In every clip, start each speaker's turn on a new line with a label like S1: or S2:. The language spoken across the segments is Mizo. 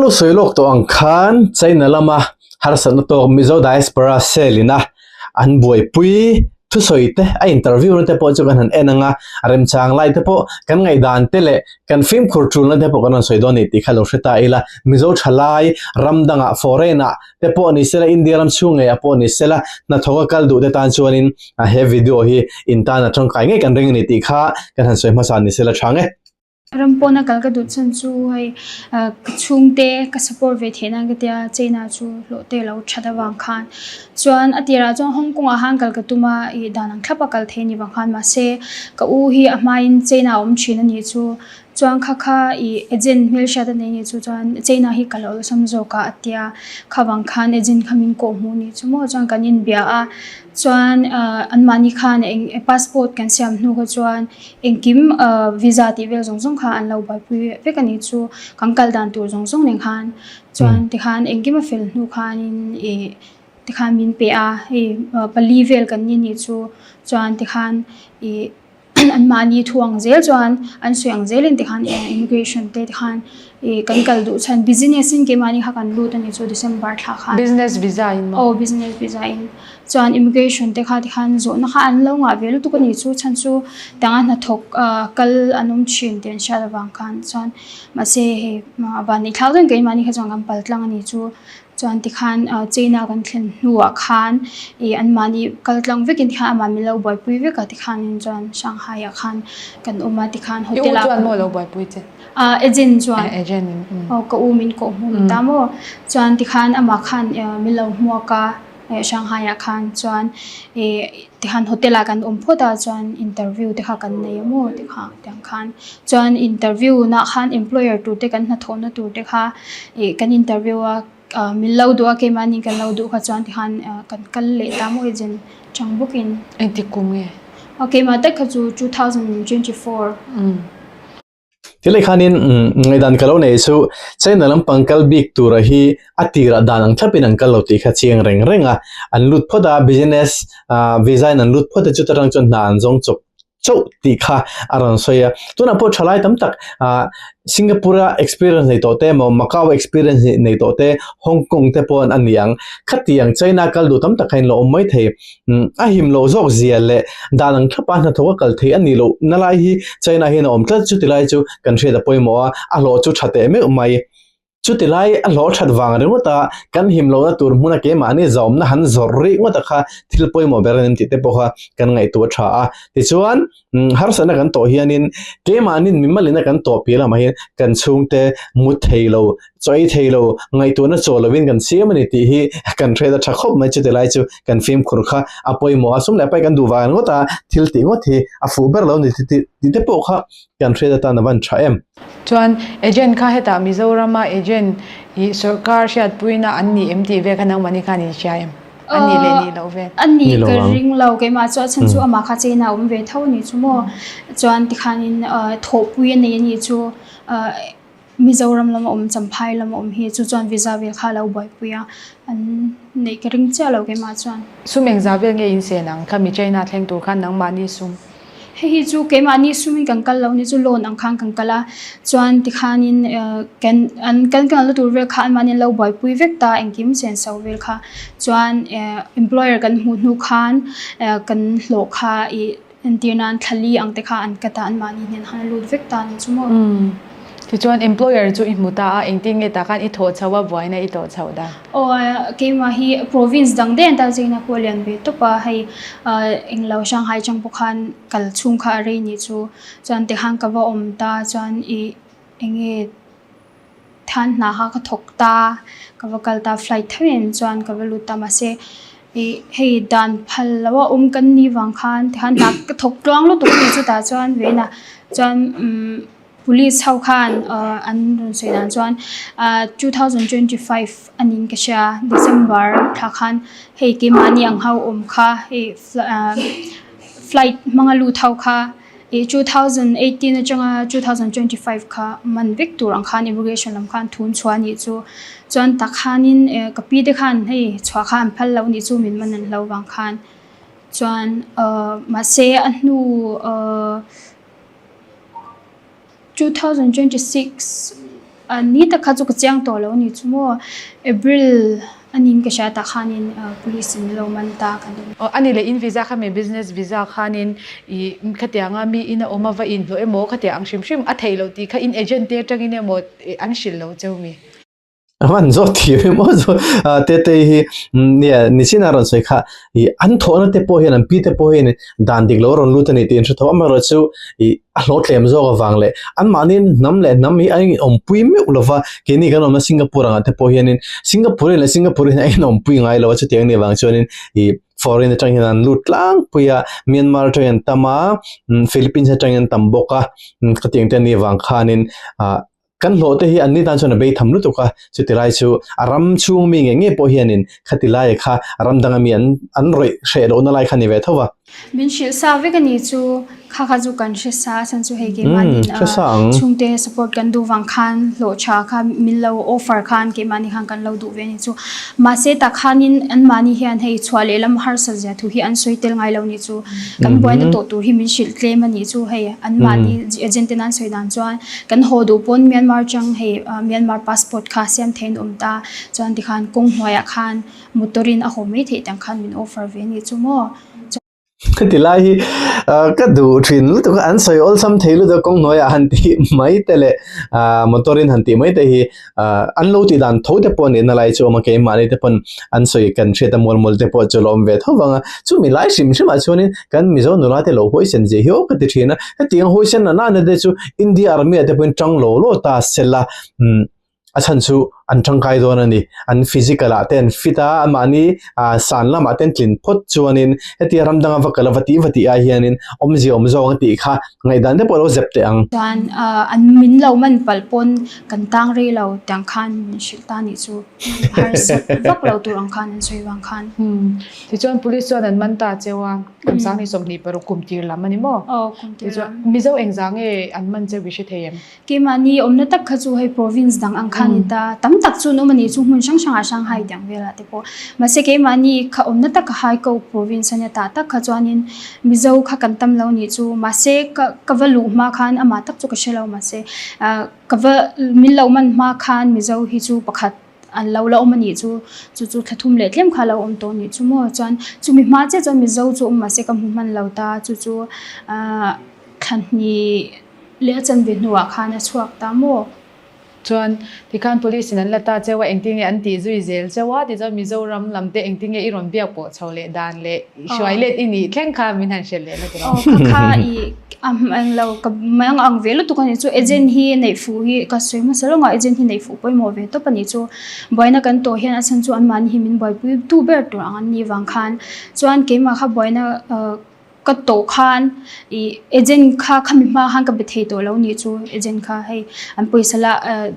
S1: Kan lo sawi lawk tawh ang khan China lama harsatna tawk Mizo Diaspora Cell ina an buaipui thusawi te a interview na te pawh chu kan han en ang a, remchang lai te pawh kan ngaihdan te leh kan fimkhur tulna te pawh kan rawn sawi dawn a ni tih kha lo hre ta ila. Mizo thalai ram dangah foreign ah te pawh ni sela India ram chhung ngeiah pawh ni sela hnathawk a kal duh te tan chuanin he video hi in tan a tangkai ngei kan ring a ni tih kha kan han sawi hmasa ni sela tha nge.
S2: Ram pawna kal ka duh chhan chu hei ka chhungte ka support ve theih nan ka tia China chu hlawh te lo that avang khan chuan a tirah chuan Hong Kong ah khan kal ka tum a ih dan ang thlap a kal thei a ni vang khan mahse ka u hi a hmain China a awm thin a nih chu Chuan kha kha ih agent hmelhriat a nei nih chu chuan China hi ka lo awlsam zawk a a tia khavang khan agent kha min kawh hmuh nih chu maw chuan kan inbia a chuan ah anmahni khan eng passport kan siam hnu kha chuan engkim ah visa tih vel zawng zawng kha an lo buaipui vek a nih chu kan kal dan tur zawng zawng nen khan chuan tikhan engkim a fel hnu khanin ih tikhan min pe a hei pali vel kan ni nih chu chuan tikhan ih. An mahni thu ang zel chuan an sawi ang zelin tikhan immigration te tikhan ih kan kal duh chhan business in keimahni kha kan lut a ni chu December thla khan.
S3: Business visa in maw?
S2: Aw business visa in. Chuan immigration te kha tikhan zawhna kha an lo ngah ve lutuk a ni chu chhan chu tanga hnathawk ah kal an awm thin tih an hriat avang khan chuan mahse hei vanneih thlak dawn keimahni kha chuan kan pal tlang a ni chu. Chuan tikhan China kan thlen hnuah khan ih anmahni kal tlang vekin tikhan amah min lo buaipui vek a tikhanin chuan Shanghai ah khan kan awm a tikhan hotel ah
S3: I u chuan maw lo buaipui che?
S2: Ah agent chuan.
S3: Agent in.
S2: Aw ka u min kawh hmuh ta maw chuan tikhan amah khan min lo hmuak a Shanghai ah khan chuan ih Tikhan hotel ah kan awm phawt a chuan interview te kha kan nei a maw tikha tiang khan chuan interview nah khan employer tur te kan hnathawhna tur te kha ih kan interview a ah min lo duh a keimahni kan lo duh kha chuan tikhan kan kal leh ta maw agent chang bawkin.
S3: Engtik kum nge?
S2: Aw keimah tak kha chu 2024.
S1: Tilai khanin ngaihdan ka lo nei chu China lampang kal bik tura hi a tirah dan ang thlapin an kal lo tih kha chiang reng reng a, an lut phawt a business visa in an lut phawt a chuta tang chuan hna an zawng chawp chauh tih kha a rawn sawi a. Tunah pawh thalai tam tak Singapore a experience nei tawh te emaw Macau a experience nei tawh te Hong Kong te pawh an ni ang. Khatiang China kal duh tam tak kha in lo awm mai thei. A him loh zawk zia leh dan ang thlapa hnathawk a kal thei a nih loh na lai hi China hian a awm tlat chuti lai chu kan hriat a pawimawh a, a hlawh chu tha teh meuh mai. Chuti lai a hlawh that vang ringawt a kan him lohna tur hmuna keimahni zawmna han zawrh rih ngawt a kha thil pawimawh ber a ni tih te pawh kha kan ngaihtuah tha a. Tichuan harsatna kan tawh hianin keimahnin mimalina kan tawh piah lamah hian kan chhungte mut thei lo Chaw ei thei lo, ngaihtuahna chaw lovin kan siam a ni tih hi kan hriat a tha khawp mai. Chuti lai chu kan fimkhur kha a pawimawh a, sum leh pai kan duh vang ngawt a, thil tih ngawt hi a fuh ber lo ni tih te pawh kha kan hriat atan a van tha em.
S3: Chuan agent kha hetah Mizorama agent ih sawrkar hriatpuina an ni em tih vel kha nangmahni khan in hria em? An nih leh nih loh vel.
S2: An nih ka ring lo keimah chu a chhan chu amah kha China a awm ve tho a nih chu maw. Chuan tikhanin thawhpui a nei a nih chu. Mizoram lama awm Champhai lama awm hi chu chuan visa vel kha a lo buaipui a, an neih ka ring chiah lo keimah chuan.
S3: Sum engzah vel nge in sen ang kha mi China thleng tur khan nangmahni sum?
S2: Hei hi chu keimahni sumin kan kal lo ni chu loan ang khan kan kal a, chuan tikhanin kan an kan kalna tur vel kha anmahni an lo buaipui vek ta engkim sen so vel kha chuan employer kan hmuh hnu khan kan hlawh kha ih Entir nan thlali ang te kha an cut a, anmahni hnen khan a lut vek ta a ni chu maw?
S3: Umm. Tichuan employer chu i hmu ta a, engtin nge tah khan i thawh chho a, buaina i tawh chhoh dan?
S2: Aw, keimah hi province dang daih an ta zingna pawh a lian ve tawp a, hei englo Shanghai atang pawh khan kal chhung kha a rei ni chu. Chuan tikhan ka va awm ta chuan ih enge Than hna kha ka thawk ta, ka va kal ta flight tho em chuan ka va lut ta mahse ih hei dan phal lo a awm kan nih vang khan tikhan hna ka thawk tluang lutuk a ni chutah chuan vawiin ah chuan umm police ho khan ah an rawn sawi dan chuan ah 2025 a niin ka hria December thla khan hei keimahni ang ho awm kha hei ah flight hmanga lut ho kha. Ih 2018 atanga 2025 kha man vek tur ang khan immigration lam khan thun chhuah anih chu chuan tak khanin eh ka pi te khan hei chhuah kha an phal lo anih chu min man an hlo vang khan chuan ah mahse a hnu ah 2026. Ni tak kha chu ka chiang tawh lo a ni chu maw. April a niin ka hria tah khanin police in lo man ta kan awm.
S3: Aw a ni leh in visa kha mi business visa khanin ih khatianga mi in a awm a va inhlawh emaw khatiang ang hrim hrim a theih loh tih kha in agent te atangin emaw an hrilh lo cheu mi.
S1: A hman zawk thiam em aw chu Tetei hi nia nichin a rawn sawi kha ih an thawhna te pawh hian an pi te pawh hian dan dik lo a rawn lut a ni tih an hre tho amaherawh chu ih a hlawhtlem zawk avang leh anmahni hnam leh hnam hi a inawmpui meuh lova keini kan awmna Singapore angah te pawh hianin Singapore leh Singapore hian a inawmpui ngai lo a chutiang anih avang chuanin ih foreign atang hian an lut tlangpui a Myanmar atangin an tam a Philippines atangin an tam bawk a khatiang te anih avang khanin ah. Kan hlawh te hi an ni tan chuan a bei tham lutuk a, chuti lai chu a ram chhung mi ngei ngei pawh hianin khati laia kha ram danga mi an an rawih hreh lohna lai kha ni ve tho va.
S2: Min hrilh sa vek a ni chu, kha kha chu kan hre sa a chhan chu hei keimahniin chhungte support kan duh vang khan hlawh tha kha min lo offer khan keimahni khan kan lo duh ve a ni chu. Mahse tak khanin anmahni hian hei chhuah leh lam harsat zia thu hi an sawi tel ngai lo ni chu. Kan buaina tawh tur hi min hrilh tlem a ni chu hei anmahni agent ten an sawi dan chuan Kan haw duh pawn Myanmar chang hei Myanmar passport kha siam theiin awm ta chuan tikhan kawng hnuaiah khan motor in a haw mai theih tang khan min offer ve anih chu maw.
S1: Heti lai hi ka duh thin lutuk a, an sawi awlsam thei lutuk a kawng hnuaiah han tih mai te leh motor in han tih mai te hi an lo tih dan tho te pawh nihna lai chu a awm a, keimahni te pawn an sawi kan hriat a mual mual te pawh chu a lo awm ve tho vang a, chumi lai hrim hrimah chuanin kan Mizo nula te lo huaisen zia hi aw ka ti thin a, hetiang huaisen na nana te chu India army ah te pawhin tang lo lo ta sela umm a chhan chu an tangkai dawn a ni, an physical ah te an fit a, anmahni ah san lamah te an tlin phawt chuanin hetia ram danga va kal a va tih va tih ai hianin awmzia awm zawk a tih kha ngaihdan te pawh a lo zep teh ang.
S2: Chuan ah an min lo man palh pawn kan tang rei lo tiang khan min hrilh ta nih chu harsat vak lo tur ang khan an sawi vang khan.
S3: Tichuan police chuan an man ta cheu a, kum 20 26 kum tir lam a ni maw?
S2: Aw, kum tir lam.
S3: Mizo engzah nge an man cheu i hre thei em?
S2: Keimahni awmna tak kha chu hei province dang ang kha a ni ta. Tam tak chu an awm a ni chu hmun hrang hrangah Shanghai tiang velah te pawh. Mahse keimahni kha awmna tak kha Haikou province a nia tah tak kha chuanin Mizo kha kan tam lo nih chu. Mahse ka ka va luh hma khan amah tak chu ka hre lo mahse ka va min lo man hma khan Mizo hi chu pakhat an lo la awm a nih chu, chu chu thla thum leh tlem kha a lo awm tawh a nih chu maw chuan chumi hma chiah chuan Mizo chu awm mahse ka hmu hman lo ta chu chu ahh thla hnih leh a chanve hnuah khan a chhuak ta maw.
S3: Chuan tikhan police in an la ta cheu a engtin nge an tih zui zel cheu a tichuan Mizoram lam te engtin nge i rawn biak pawh chho leh dan leh hruai let i nih thleng kha min han hrilh leh na tur a.
S2: Aw kha kha i A hmang lo ka mang ang ve lutuk a ni chu agent hi neih fuh hi ka sawi hmasa lawng a agent hi neih fuh pawimawh ve tawp a ni chu buaina kan tawh hian a chhan chu anmahni hi min buaipui tu ber tur ang an nih vang khan chuan keimah kha buaina ah ka tawh khan ih agent kha khami hma khan ka be thei tawh lo nih chu agent kha hei an pawisa la ah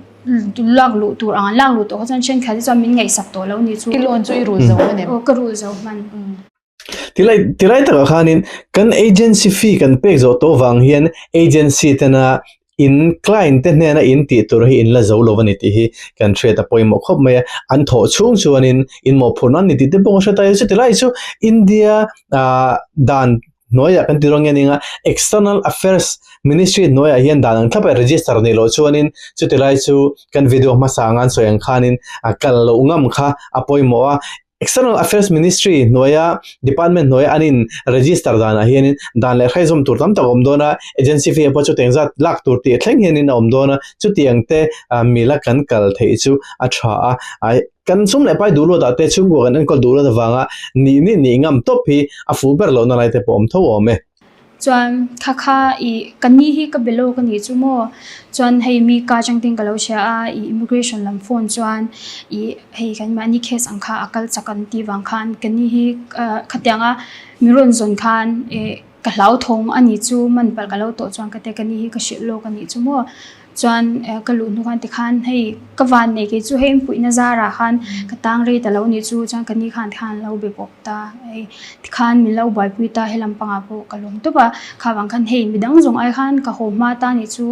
S2: lak luh tur ang an lak luh tawh kha chuan thenkhat hi chuan min ngaihsak tawh lo nih chu.
S3: I loan chu i rul zo hman em?
S2: Aw ka rul zo hman.
S1: Tilai tilai takah khanin kan agency fee kan pek zawh tawh vang hian agency tena in client te hnena in tih tur hi in la zo lo a ni tih hi kan hriat a pawimawh khawp mai a, an thawh chhung chuanin in mawhphurhna an ni tih te pawh ka hre ta e, chutilai chu India ah dan hnuaiah kan ti dawn nge nia external affairs ministry hnuaiah hian dan ang thlap a register nih loh chuanin chutilai chu kan video hmasa anga an sawi ang khanin a kal loh ngam kha a pawimawh a. External Affairs Ministry hnuaia department hnuaia an in register danah hianin dan leh hraizawm tur tam tak a awm dawn a, agency fee pawh chutiang zat lak tur tih thleng hianin a awm dawn a, chutiang te mila kan kal theih chu a tha a, kan sum leh pai duh luatah te chhungkua kan enkawl duh luat avanga nih nih nih ngam tawp hi a fuh ber lohna lai te pawh a awm tho awm e.
S2: Chuan kha kha ih ka ni hi ka be lawk a nih chu maw? Chuan hei mi ka atang ten ka lo hria a, ih immigration lam phone chuan ih hei kan mahni case ang kha a kal chak an tih vang khan ka ni hi ah khatiang a mi rawn zawn khan ih ka hlauthawng a nih chu man palh ka lo tawh chuan ka tia ka ni hi ka hrilh lawk a nih chu maw? Chuan ka luh hnu khan tikhan hei ka van nei kei chu hei inpuihna zarah khan ka tang rei ta lo nih chu chuan ka ni khan tikhan an lo be bawk ta hei tikhan min lo buaipui ta he lampangah pawh ka lawm tawp a kha vang khan hei midang zawng ai khan ka haw hma ta nih chu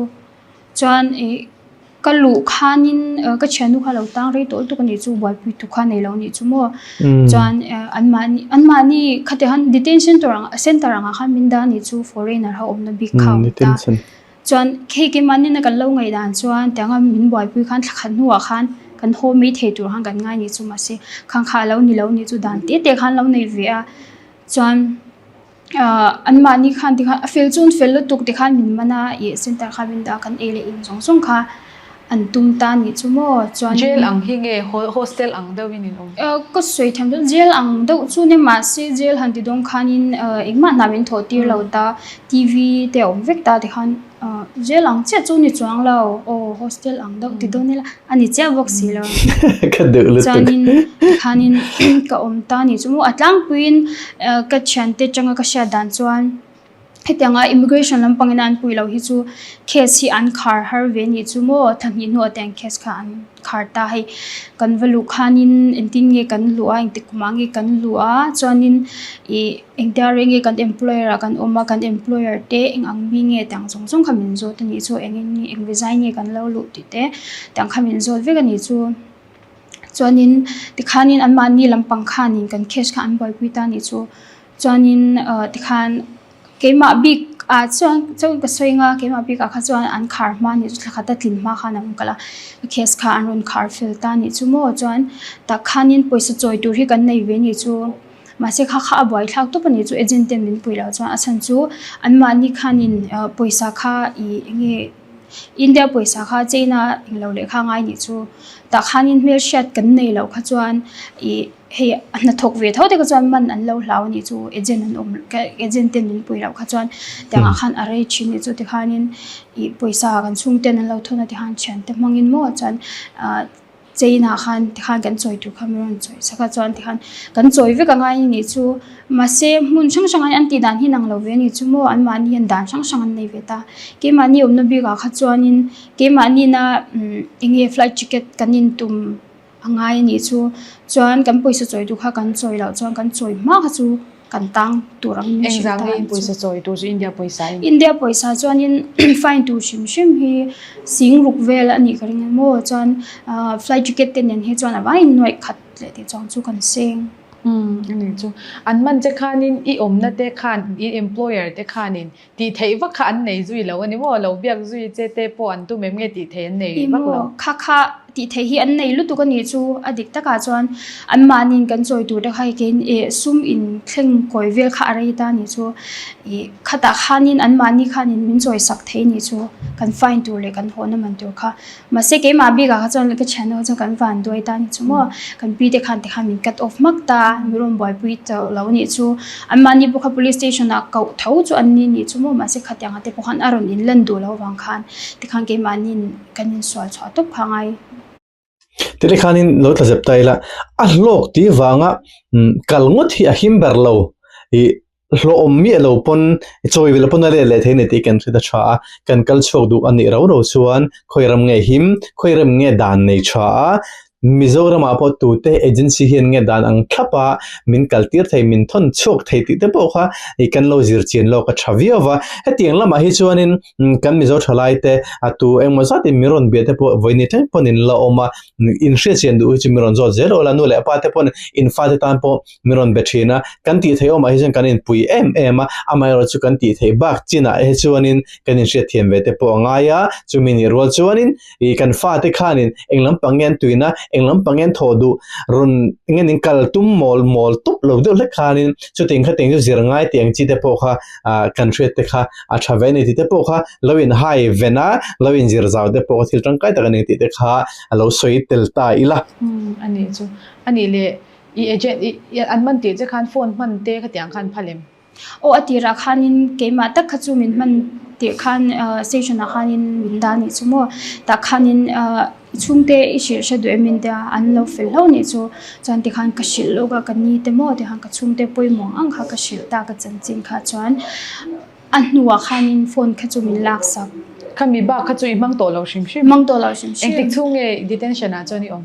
S2: chuan ih ka luh khanin ka thiannu kha a lo tang rei tawh lutuk a nih chu buaipui tu kha nei lo nih chu maw chuan anmahni anmahni khatiang khan detention tur ang center angah khan min dah a nih chu foreigner ho awmna bik kha a awm ta. Chuan hei keimahni na kan lo ngaih dan chuan tianga min buaipui khan thla khat hnuah khan kan haw mai thei tur khan kan ngai ni chu mahse khang kha a lo ni lo ni chu dan te te khan lo nei ve a chuan ahh anmahni khan tikhan a fel chu an fel lutuk tikhan min man a ih center kha min dah a kan ei leh in zawng zawng kha an tum ta a nih chu maw chuan
S3: Jail ang hi nge hostel ang deuh in in awm?
S2: Ahh ka sawi thiam deuh jail ang deuh chu nia mahse jail han ti dawn khanin ahh engmah hna min thawh tir lo ta T_V te a awm vek ta tikhan ahh jail ang chiah chu ni chuang lo aw hostel ang deuh ti dawn ila a ni chiah bawk si lo
S1: Ka duh lutuk.
S2: Chuanin tikhanin ka awm ta a nih chu maw a tlangpuiin ahh ka thiante atanga ka hriat dan chuan Hetianga immigration lampang ina an pui loh hi chu case hi an khar har ve nih chu maw thla hnih hnuah te an case kha an khar ta hei kan va luh khanin engtin nge kan luh a engtik kumah nge kan luh a chuanin ih engtia reng nge kan employer ah kan awm a kan employer te eng ang mi nge tih ang zawng zawng kha min zawt a nih chu engin nge eng visa nge kan lo luh tih te tiang kha min zawt vek a nih chu chuanin tikhanin anmahni lampang khanin kan case kha an buaipui ta a nih chu. Chuanin tikhan keimah bik ah chuan chuan ka sawi anga keimah bik ah kha chuan an khar hma anih chu thla khat a tlin hma khan an rawn kal a case kha an rawn khar fel ta anih chu maw chuan tah khanin pawisa chawi tur hi kan nei ve anih chu mahse kha kha a buai thlak tawp anih chu agent ten min pui loh chuan a chhan chu anmahni khanin pawisa kha ih eng nge India pawisa kha China englo leh kha ngai anih chu tah khanin hmelhriat kan nei loh kha chuan ih. Hei a hnathawk ve tho te kha chuan man an lo hlau a nih chu agent an awm agent ten min pui loh kha chuan tiangah khan a rei thin nih chu tikhanin ih pawisa kan chhungten an lo thawn a tikhan thiante hmangin maw chuan ah chain ah khan tikhan kan chawi tur kha min rawn chawi sak a chuan tikhan kan chawi vek angai a nih chu mahse hmun hrang hrang an tih dan hi nang lo ve a nih chu maw anmahni hian dan hrang hrang an nei ve ta keimahni awmna bikah kha chuanin keimahni na eng nge flight ticket kan intum. A ngai a nih chu. Chuan kan pawisa chawi duh kha kan chawi loh chuan kan chawi hma kha chu kan tang tur ang in hrilh ta
S3: Engzang nge in pawisa chawi tur chu India pawisa in?
S2: India pawisa chuanin fine tur hrim hrim hi sing ruk vel a nih ka ring a maw chuan flight ticket te nen hi chuan a vaiin nuaih khat leh tih chuang chu kan seng.
S3: Umm a nih chu. An man che khanin i awmna te khan i employer te khanin Tih theih vak kha an nei zui lo a ni maw? Lo biak zui che te pawh an tum em nge tih theih an nei vak lo?
S2: Ih maw, kha kha tih theih hi an nei lutuk a nih chu a dik takah chuan anmahniin kan chawi tur te kha hei kein ih sum in thleng kawi vel kha a rei ta a nih chu ih khatah khanin anmahni khanin min chawi sak thei a nih chu kan fine tur leh kan hawhna man tur kha. Mahse keimah bikah kha chuan ka thianho chuan kan van duai ta a ni chu maw kan pi te khan tikhan min cut off hmak ta mi rawn buaipui tawh lo a nih chu anmahni pawh kha police station ah koh tho chu an ni nih chu maw mahse khatiang ah te pawh khan a rawn in lan duh loh avang khan tikhan keimahniin kan insual chhuah tawp kha ngai.
S1: Tile khanin lo tla zep ta ila a hlawk tih vanga kal ngawt hi a him ber lo ih Hlawhawm miah lo pawn chawi vil pawn a let leh thei a ni tih kan hre ta tha a, kan kal chhuak duh a nih rau rau chuan khawi ram nge him, khawi ram nge dan nei tha a, Mizoramah pawh tute agency hian nge dan ang thlap a min kal tir thei, min thawn chhuak thei tih te pawh kha kan lo zir chian lawk a tha viau va. Hetiang lamah hi chuanin kan Mizo thalai te a tu engmaw zatin min rawn bia te pawh vawi ni thleng pawn in la awm a, in hriatchian duh hi chu min rawn zawt zel awl a, nu leh pa te pawn in fate tan pawh min rawn be thin a, kan tih theih awmah hi chuan kan inpui em em a, amaherawh chu kan tih theih bak chinah hi chuanin kan inhriatthiam ve te pawh a ngai a, chumi nih rual chuanin ih kan fate khanin eng lampang nge an tuina, eng lampang nge an thawh duh rawn nge nin kal tum mawl mawl tawp lo deuh hlek khanin chutiang khatiang chu zir ngai tih ang chi te pawh kha ah kan hriat te kha a tha ve a ni tih te pawh kha lo inhai ven a, lo inzir zau te pawh kha thil tangkai tak a ni tih te kha a lo sawi tel ta ila.
S3: Umm a nih chu a nih leh I agent i an man tirh che khan phone hman te khatiang khan phal em?
S2: Aw a tirah khanin keimah tak kha chu min hman tirh khan station ah khanin min dah anih chu maw tah khanin i chhungte i hrilh hre duh em in tia an lo fel hlauh anih chu chuan tikhan ka hrilh lawk a ka ni te maw tikhan ka chhungte pawimawh ang ang kha ka hrilh ta ka chanchin kha chuan a hnuah khanin phone kha chu min lak sak.
S3: Khami bak kha chu i hmang tawh lo hrim hrim.
S2: Hmang tawh lo hrim hrim.
S3: Engtik chhung nge detention ah chuan i awm?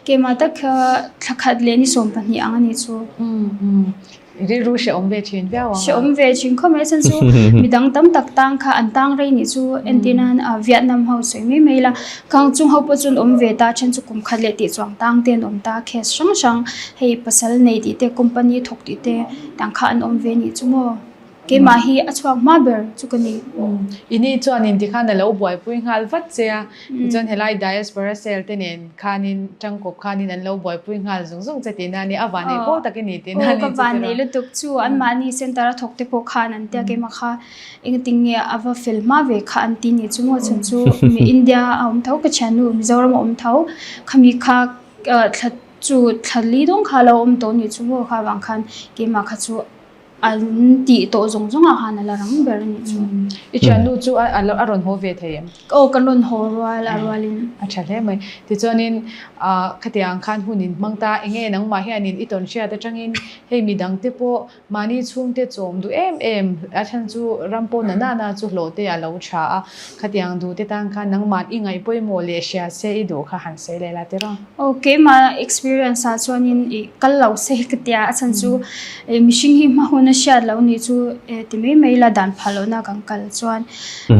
S2: Keimah tak kha thla khat leh ni 12 ang a nih chu.
S3: Rilru hrehawm ve thin viau ang a.
S2: Hrehawm ve thin khawp mai a chhan chu midang tam tak tang kha an tang rei nih chu entir nan Vietnam ho sawi mai mai ila khang chung ho pawh chu an awm ve ta then chu kum khat leh tih chuang tang te an awm ta case hrang hrang hei pasal nei tih te company thawk tih te tang kha an awm ve nih chu maw. Keimah hi a chhuak hma ber chu ka ni.
S3: I ni chuanin tikhan a lo buaipui nghal vat che a, tichuan helai diaspora cell te nen khanin tangkawp khanin an lo buaipui nghal zung zung che tihna a ni, a vanneih pawl tak i ni tihna a ni
S2: chu. Aw ka vanneih lutuk chu, anmahni centre a thawk te pawh khan an tia keimah kha engtin nge a va fel hma ve kha an ti ni chu maw chhan chu India a awm tho ka thiannu Mizoram a awm tho khami kha thla chu thla li dawng kha a lo awm tawh ni chu maw kha vang khan keimah kha chu An tih tawh zawng zawng ah khan a la rang ber a nih chu.
S3: I thiannu chu a a rawn haw ve thei em?
S2: Aw kan rawn haw rual a rualin.
S3: A tha hle mai. Tichuanin khatiang khan hun in hmang ta enge nangmah hianin i tawn hriat atangin hei midang te pawh mahni chhungte chawm duh em em a chhan chu ram pawh na nana chu hlawh te a lo tha a khatiang duh te tan khan nangmah i ngaih pawimawh leh hria se i duh kha han sawi leh la tiraw.
S2: Aw keimah experience ah chuanin i kal lo se ka tia a chhan chu mihring hi hma hun a hriat loh nih chu ti mai mai la dan phah lohna kan kal chuan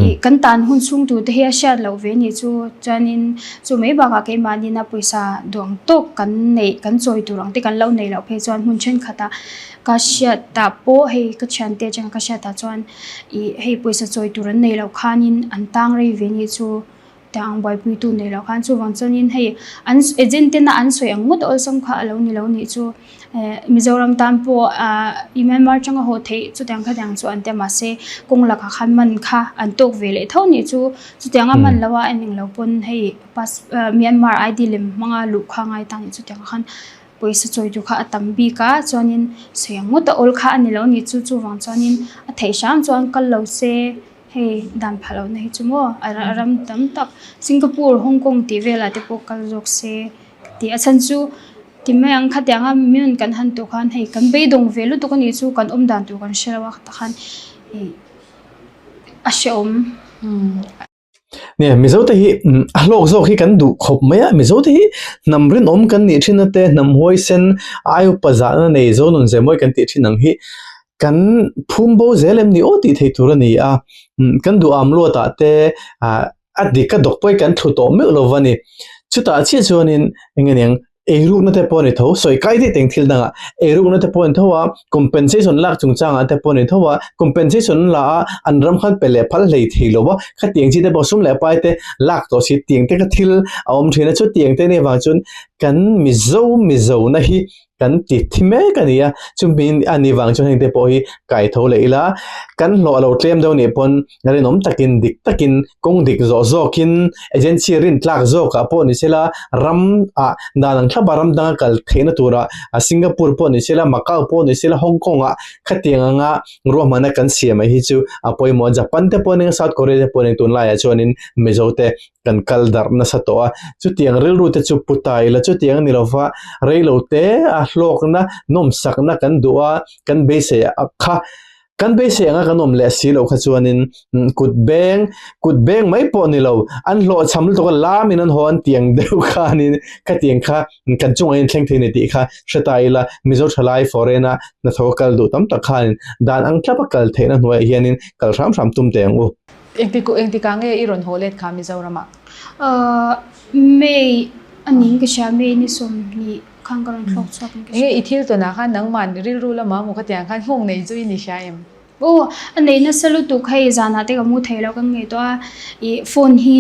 S2: ih kan tan hun chhung tur te hi a hriat loh ve nih chu chuanin chu mai bakah keimahni na pawisa duang tawk kan neih kan chawi tur ang te kan lo neih loh phei chuan hmun thenkhatah ka hriat ah pawh hei ka thiante atanga ka hriat ah chuan ih hei pawisa chawi tur an neih loh khanin an tang rei ve nih chu. Tiang buaipuitu nei loh khan chuvang chuanin hei an agent tena an sawi ang ngawt awlsam kha a lo ni lo nih chu eh Mizoram tan pawh ah Myanmar atanga haw theih chutiang khatiang chu an ti a mahse kawng lakah khan man kha an tawk ve leh tho nih chu chutianga man lo a en englo pawn hei pass ah Myanmar ID lem hmanga luh kha a ngai ta nih chutiang khan pawisa chawi tur kha a tam bik a chuanin sawi ang ngawt a awl kha a ni lo nih chu chuvang chuanin a theih hram chuan kal lo se. Hei dan phah lohna hi chu maw a ram tam tak Singapore, Hong Kong tih velah te pawh kal zawk se tih a chhan chu ti mai ang khatiang a miun kan han tawh khan hei kan beidawng ve lutuk a nih chu kan awm dan tur kan hre lo a takhan ih a hrehawm.
S1: Nia Mizo te hi a hlawk zawk hi kan duh khawp mai a Mizo te hi hnam rinawm kan nih thin a te hnam huaisen ai upa zahna nei zo nun ze mawi kan tih thin ang hi kan phum bo zel em ni aw tih theih tur a ni a kan duham luat ah te ah a dik a dawk pawh hi kan thlu tawh meuh lo va ni chutah chiah chuanin eng nge niang Eirukna te pawh a ni tho, sawi kai daih teng thil dangah eirukna te pawh a ni tho a, compensation lak chungchangah te pawh a ni tho a, compensation an la a, an ram khan pe leh phal hlei thei lo va, khatiang chi te pawh sum leh pai te lak tawh si tiang te kha thil a awm thin a, chutiang te nih avang chuan kan Mizo Mizona hi kan ti thi mek a ni a, chumi a nih vang chuan heng te pawh hi kai tho leh ila, kan hlawh a lo tlem deuh nih pawn rinawm takin dik takin kawng dik zawh zawkin agency rin tlak zawkah pawh ni sela ram ah dan ang thlapa ram danga kal theihna turah Singapore pawh ni sela Macau pawh ni sela Hong Kong ah khatiang anga ruahmanna kan siam mai hi chu a pawimawh a Japan te pawh ning South Korea te pawh ning tunlaiah chuanin Mizo te kan kal darh nasa tawh a chutiang rilru te chu pu ta ila chutiang a ni lova reilo te a hlawkna nawmsakna kan duh a kan beisei a kha Kan beisei anga kan awm leh si loh kha chuanin kut beng, kut beng mai pawh ni lo, an hlawhchham lutuk a lamin an haw an tiang deuh khanin khatiang kha kan chungah hian thleng thei ni tih kha hre ta ila Mizo thalai foreign-a hnathawh a kal duh tam tak khanin dan ang tlapa kal theihna hnuaiah hianin kal hram hram tum teh ang u.
S3: Engtik engtikah nge i rawn haw let kha Mizoramah?
S2: May a niin ka hria, May ni 20. Khan ka rawn thlawk chhuak in ka hria.
S3: Enge i thil tawnah khan nangman rilru lama maw khatiang khan nghawng nei chu i ni hria em?
S2: Aw, a nei nasa lutuk hei zanah te ka mu thei lo kan ngei tawh a, ih phone hi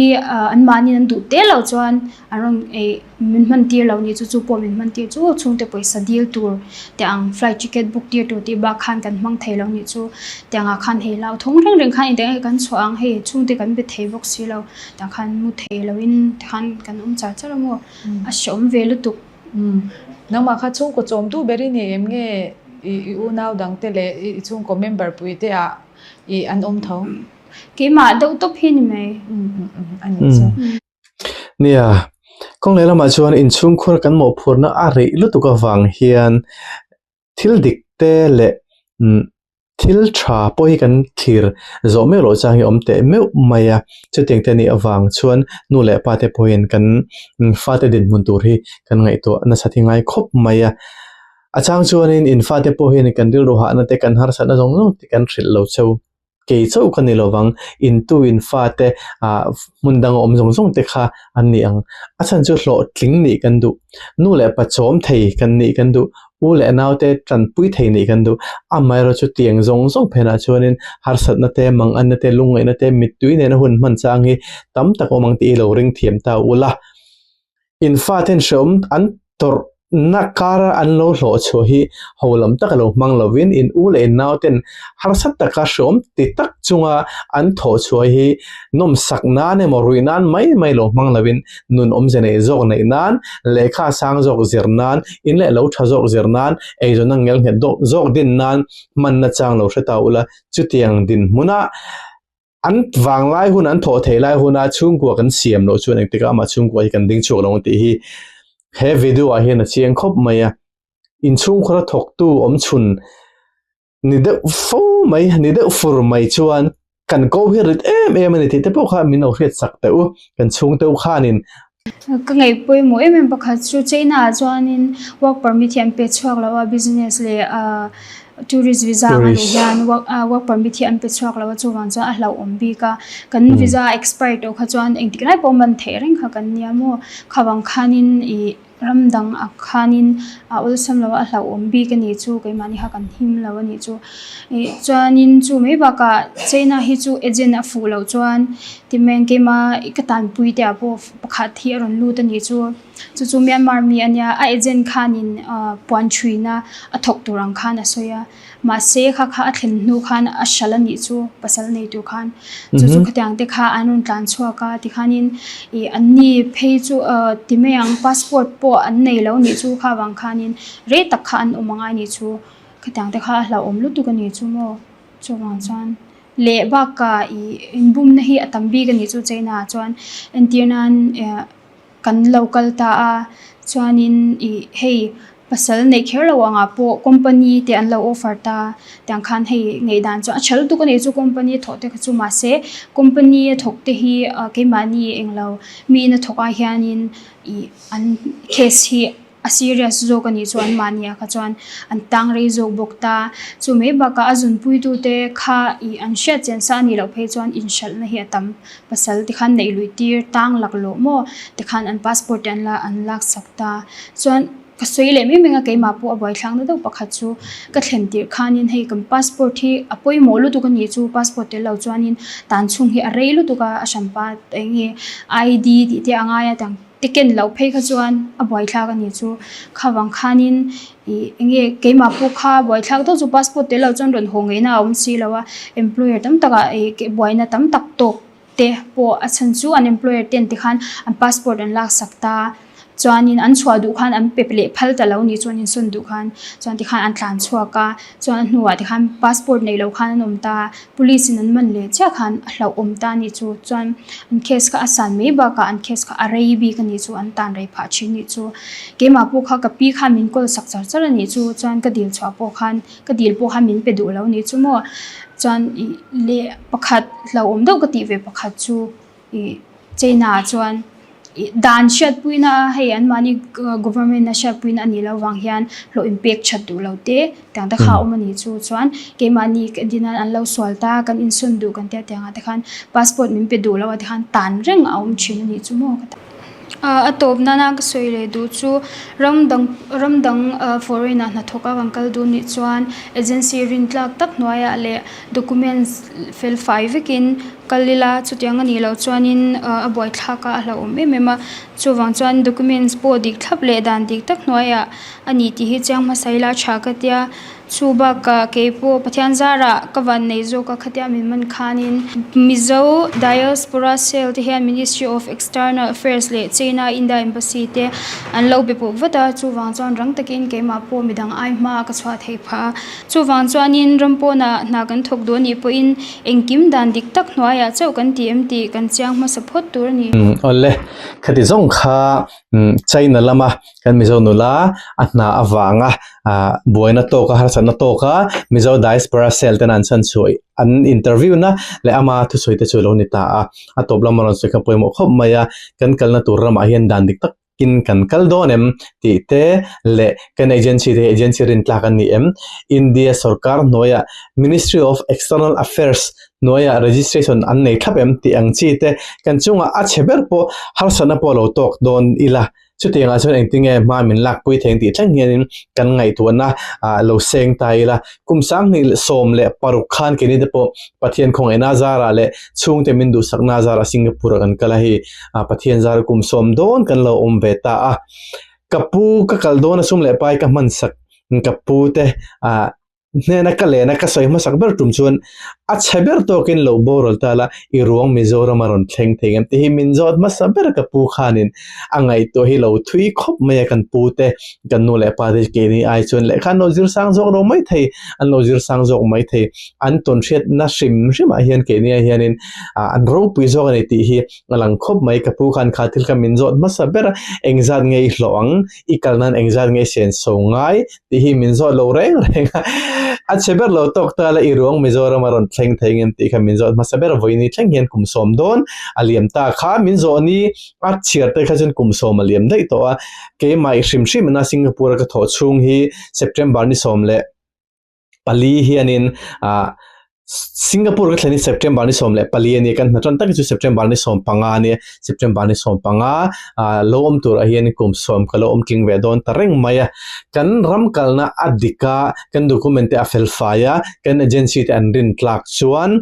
S2: anmahni an duh te lo chuan an rawn ih min hman tir lo ni chu chu pawh min hman tir chu chhungte pawisa dil tur te ang flight ticket book tir tur tih bak khan kan hmang thei lo ni chu tiangah khan hei hlauthawng reng reng khan engtiang nge kan chhuah ang hei chhungte kan be thei bawk si lo tiang khan mu thei lo in tikhan kan awm char char a maw. A hrehawm ve lutuk.
S3: Umm. Nangmah kha chhungkaw chawmtu ber i ni em nge i unau dangte leh i chhungkaw member pui te ah i an awm tho?
S2: Keimah deuh tawp hi ni mai.
S3: Umm umm umm a nih chu.
S1: Nia, kawng leh lamah chuan inchhungkhur kan mawhphurhna a reih lutuk avang hian thil dik te leh umm Thil tha pawh hi kan thlir zawh meuh loh chang hi a awm teh meuh mai a, chutiang te nih avang chuan nu leh pa te pawhin kan fate dinhmun tur hi kan ngaihtuah nasa thi ngai khawp mai a. A chang chuanin in fate pawh hian kan rilru hahna te kan harsatna zawng zawng te kan hrilh lo cheu. Kei chauh ka ni lovang, intu in fate ah hmun danga awm zawng zawng te kha an ni ang. A chhan chu hlawhtling nih kan duh, nu leh pa chawm thei kan nih kan duh, u leh naute tanpui thei nih kan duh. Amaherawhchu chutiang zawng zawng phenah chuanin harsatna te, manganna te, lungngaihna te, mittui nena hun hman chang hi tam tak awm ang tih hi lo ring thiam ta ula. In faten hrehawm an tawrhna kara an lo hlawh chhuah hi ho lam taka lo hmang lovin in u leh in nauten harsa taka hrehawm ti tak chunga an thawh chhuah hi nawmsak nan emaw ruih nan mai mai lo hmang lovin nun awmze nei zawk neih nan, lehkha sang zawk zir nan, in leh lo tha zawk zir nan, eizawnna ngelnghet zawk din nan hmanna chang lo hre ta ula chutiang dinhmunah An vanglai hun, an thawh theih lai huna chhungkua kan siam loh chuan engtikah amah chhungkua hi kan ding chhuak lo ang tih hi he video ah hian a chiang khawp mai a. Inchhungkhura thawktu awm chhun ni deuh fo mai, ni deuh fur mai chuan kan ko hi rit em em a ni tih te pawh kha min lo hriat sak teh u, kan chhungte u khanin.
S2: Ka ngaih pawimawh em em pakhat chu China ah chuanin work permit hi an pe chhuak lo a, business leh ah tourist visa anga luh hian work ah work permit hi an pe chhuak lo a chuvang chuan a hlauhawm bik a, kan visa a expire tawh kha chuan engtik lai pawh man theih reng kha kan nia maw khavang khanin ih ram dang ah khanin a awlsam lo a a hlauhawm bik a nih chu keimahni kha kan him lo a nih chu ih chuanin chu mai bakah China hi chu agent a fuh loh chuan Timen keima ka tanpui te ah pawh pakhat hi a rawn lut a nih chu. Chu chu Myanmar mi a nia, a agent khanin puan thuina a thawk tur ang khan a sawi a. Mahse kha kha a thlen hnu khan a hral a nih chu pasal nei tur khan. Chu chu khatiang te kha an rawn tlan chhuak a tikhanin ih an ni phei chu ti mai ang passport pawh an nei lo nih chu kha vang khanin rei tak kha an awm angai nih chu. Khatiang te kha a hlauhawm lutuk a nih chu maw chuvang chuan. Leh bakah ih inbumna hi a tam bik a nih chu China ah chuan entir nan eh kan lo kal ta a chuanin ih hei pasal neih kher lo angah pawh company te an lo offer ta tiang khan hei ngaihdan chu a tha lutuk a nih chu company a thawh te kha chu mahse company a thawk te hi keimahni englo mi ina thawk ah hianin ih an case hi. A serious zawk a nih chuan mahni ah kha chuan an tang rei zawk bawk ta. Chu mai bakah a zunpuitute kha ih an hriat chian sa a nih loh phei chuan inhralhna hi a tam. Pasal te khan neih luih tir tang laklawh maw te khan an passport te an la an laksak ta. Chuan ka sawi leh mai mai a keimah pawh a buaithlak na deuh pakhat chu ka thlen tirh khanin hei kan passport hi a pawimawh lutuk a nih chu passport tel lo chuanin tan chhung hi a rei lutuk a a hranpa eng nge ID tih te a ngai a tiang. Te ken loh phei kha chuan a buaithlak a nih chu. Khavang khanin ih eng nge keimah pawh kha buaithlak deuh chu passport tel lo chuan rawn haw ngei na a awm si lo a, employer tam takah ih buaina tam tak tawk te pawh a chhan chu an employer ten te khan an passport an laksak ta chuanin an chhuah duh khan an pe leh phal ta lo nih chuan insawn duh khan chuan tikhan an tlan chhuak a chuan a hnuah tikhan passport neih loh khan an awm ta. Police in an man leh chiah khan a hlauhawm ta a nih chu chuan an case kha a san mai bakah an case kha a rei bik a nih chu an tan rei phah thin nih chu keimah pawh kha ka pi khan min call sak char char a nih chu chuan ka dil chhuah pawh khan ka dil pawh khan min pe duh lo a nih chu maw chuan ih leh pakhat hlauhawm deuh ka tih ve pakhat chu. Ih China ah chuan ih dan hriatpuina a hei an mahni government a hriatpuina a nih loh vang hian hlawh inpek that duh lo te tiang te kha a awm a nih chu chuan keimahni ka din a an lo sual ta kan insawn duh kan tia tiang ah te khan passport min pe duh lo a tikhan tan reng a awm thin a nih chu maw ka ti. A tawp nana ka sawi leh duh chu ram dang ram dang foreign ah hnathawk a kan kal duh nih chuan agency rintlak tak hnuaiah leh documents fel fai vekin kal ila chutiang a nih loh chuanin a buaithlak a a hlauhawm em em a chuvang chuan documents pawh dik thlap leh dan dik tak hnuaiah a ni tih hi chiang hmasa ila a tha ka tia chu bakah keipawh Pathian zarah ka van nei zawk a khatia min man khanin Mizo Diaspora Cell te hian Ministry of External Affairs leh China India Embassy te an lo be pawh vat a chuvang chuan rang takin keimah pawh midang ai hma ka chhuah theih phah a. Chuvang chuanin ram pawnah hna kan thawk duh a nih pawhin engkim dan dik tak hnuaiah chauh kan ti em tih kan chiang hmasa phawt tur a ni.
S1: Awle, khati zawng kha China lama kan Mizo nula a hna avanga buaina tawka harsatna tawka Mizo Diaspora Cell ten an chhan chhuah an interview na leh ama thusawi te chu a lo ni ta a, a tawp lama rawn sawi kha pawimawh khawp mai a, kan kalna tur ramah hian dan dik tak in kan kal dawn em tih te leh kan agency te hi agency rintlak an ni em? India sorkar hnuaiah Ministry of External Affairs. hnuaiah registration an nei thlap em tih ang chi te kan chungah a chhe ber pawh harsatna pawh lo tawk dawn ila. Chutiangah chuan engtinge hma min lakpui thei ang tih thleng hianin kan ngaihtuahna ah lo seng ta ila. Kum 2016 khan keini te pawh Pathian khawngaihna zarah leh chhungte min duhsakna zarah Singapore ah kan kal a hei Pathian zara kum sawm dawn kan lo awm ve ta a. Ka pu ka kal dawn a sum leh pai ka hman sak ka pu te ah Hnena ka lena ka sawi hmasak ber tum chuan a chhe ber tawkin lo boral ta la, i ruang Mizoram a rawn thleng thei ngem tih hi min zawt hmasa ber ka pu khanin a ngaihtuah hi lo thui khawp mai a kan pu te, kan nu leh pa te keini ai chuan lehkha an lo zir sang zawk lo mai thei, an lo zir sang zawk mai thei, an tawnhriatna hrim hrimah hian keini ah hianin an ropui zawk a ni tih hi a lang khawp mai. Ka pu khan kha thil kha min zawt hmasa ber a, engzat nge i hlawh ang, i kal nan engzat nge i senso ngai tih hi min zawt lo reng reng a, a chhe ber lo tawk ta la i ruang Mizoram a rawn thleng thei ngem tih kha min zawt hmasa ber vawiin thleng hian kum sawm dawn a liam ta kha min zawh ni a chhiar te kha chuan kum sawm a liam daih tawh a, keimah i hrim hrim ina Singapore a ka thawh chhung hi September ni 14 hianin ah Singapore ka thlen hi September ni 14 a ni a, kan hna tan tak hi chu September ni 15 a ni a, September ni 15 ah lo awm turah hian kum sawm ka lo awm tling ve dawn ta reng mai a, kan ram kalna a dik a, kan document te a fel fai a, kan agency te an rin tlak chuan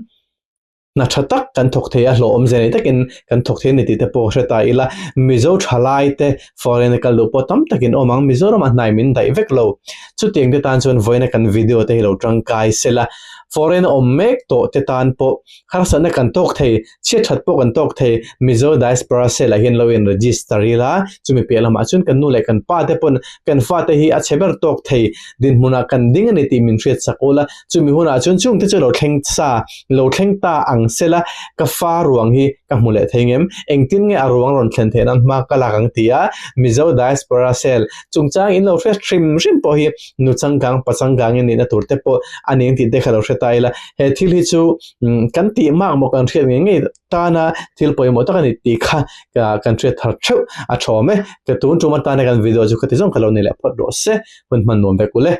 S1: hna tha tak kan thawk thei a, hlawhawm zia nei takin kan thawk thei a ni tih te pawh hre ta ila, Mizo thalai te foreign a kal duh pawh tam takin awm ang, Mizoram ah hnai min daih vek lo, chutiang te tan chuan vawiina kan video te hi lo tangkai sela, foreign a awm mek tawh te tan pawh harsatna kan tawk thei, chhiat that pawh kan tawk thei, Mizo diaspora cell ah hian lo in register ila, chumi piah lamah chuan kan nu leh kan pa te pawn kan fate hi a chhe ber tawk thei dinhmunah kan ding a ni tih min hriat sak ula, chumi hunah chuan chungte chu lo thleng sa, lo thleng ta ang sela ka fa ruang hi ka hmu leh thei ngem, engtin nge a ruang rawn thlen theih nan hma ka lak ang ti a, Mizo diaspora cell chungchang in lo hre hrim hrim pawh hi nu changkang pa changkang in nihna tur te pawh a ni ang tih te kha lo hre ta ila, he thil hi chu kan tih mak maw kan hriat ngei ngei tana thil pawimawh tak a ni tih kha kan hriat thar theuh a thawm e, ka tun tum atana kan video chu khati zawng kha lo ni leh phawt rawh se, hun hman nuam vek ule.